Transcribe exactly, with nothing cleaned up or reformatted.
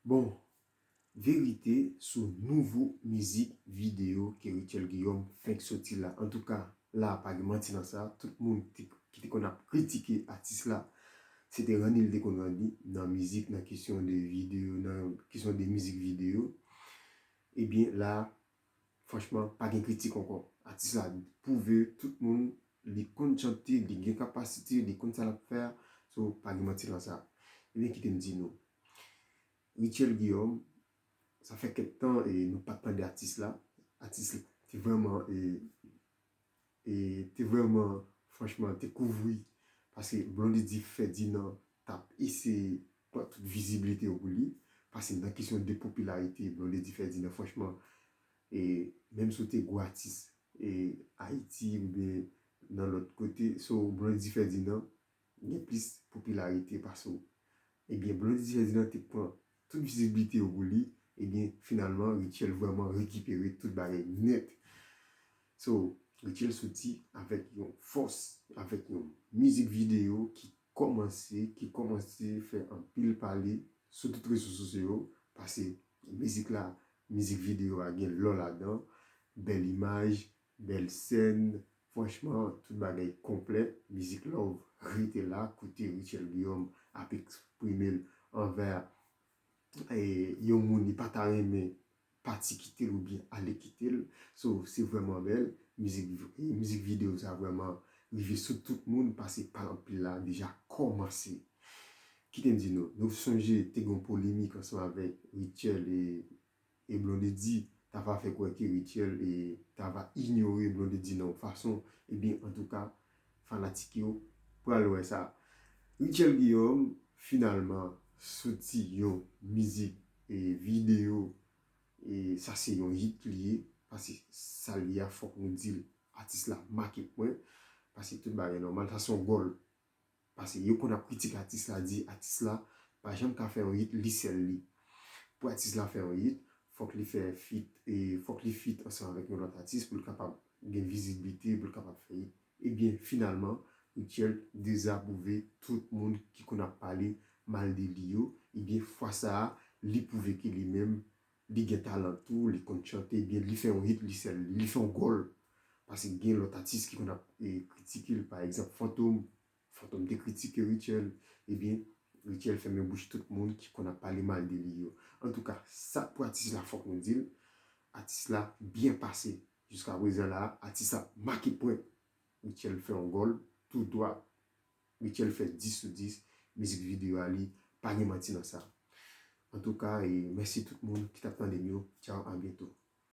Bon, verite sou nouvo mizik videyo ke Rutshelle Guillaume fenk soti la. Antouka, la pa gen manti nan sa. Tout moun ki te konn ap kritike atis la, se te ranni li te konn ranni nan mizik, nan kesyon de videyo, nan kesyon de mizik videyo. Ebyen la, franchman, pa gen kritik ankò. Atis la pwouve tout moun li konn chante, li gen kapasite, li konn sa l ap fè. So, pa gen manti nan sa. Ebyen, kite m di nou, Rutshelle Guillaume, sa fè kèk tan e nou pa t tande atis la. Atis la te vrèman e, e te vrèman, franchman, te kouvri paske Blondedy Ferdinand t ap eseye pran tout viziblite yo pou li. Paske nan kesyon de popilarite, Blondedy Ferdinand, franchman, e menm si w te gwo atis e Ayiti oubyen nan lòt kote, so Blondedy Ferdinand gen plis popilarite pase w. Ebyen, Blondedy Ferdinand te pran tout viziblite yo pou li, ebyen, finalman, Rutshelle vrèman rekipere tout bagay nèt. So, Rutshelle soti avèk yon fòs, avèk yon mizik videyo ki kòmanse, ki kòmanse fè anpil pale sou tout rezo sosyo yo, paske mizik la, mizik videyo a gen lò ladan, bèl imaj, bèl sèn, franchman, tout bagay konplè. Mizik Love rete la, kote Rutshelle Guillaume ap eksprime l anvè e, yon moun li pa ta renmen pati kite l oubyen ale kite l. So, se vrèman bèl. Mizik, mizik videyo sa vrèman rive sou tout moun, paske pale anpil la deja kòmanse. Kite m di nou, nou sonje te gen yon polemik ansanm avèk Rutshelle e, e Blondedy, ta va fè kwè ke Rutshelle e ta va inyore Blondedy nan yon fason. Ebyen, antouka, fanatik yo pral wè sa. Rutshelle Guillaume, finalman, soti yon mizik e videyo, e sa se yon hit li ye, paske sa l ye a, fòk nou di l, atis la make pwen, paske tout bagay nòmal, sa se yon gòl. Paske yo konn ap kritike atis la, di atis la pa janm ka fè yon hit li sèl li. Pou atis la fè yon hit, fòk li fè feat, e fòk li feat ansanm avèk yon lòt atis pou l kapab gen viziblite, pou l kapab fè hit. Ebyen, finalman, Rutshelle dezapwouve tout moun ki konn ap pale mal de li yo. Ebyen, fwa sa a, li pwouve ke li menm, li gen talan tou, li konn chante, ebyen, li fè yon hit li sèl, li fè yon gòl. Paske gen lòt atis ki konn ap e, kritike l, pa egzanp, Fantom. Fantom te kritike Rutshelle, ebyen, Rutshelle fèmen bouch tout moun ki konn ap pale mal de li yo. Antouka, sa k pou atis la, fòk nou di l, atis la byen pase. Jiskaprezan la, atis la make pwen. Rutshelle fè yon gòl, tou dwat. Rutshelle fè dis sou dis, mizik videyo a li, pa gen manti nan sa. Antouka, e mèsi tout moun ki t ap tande m yo. Tchaw, a byento.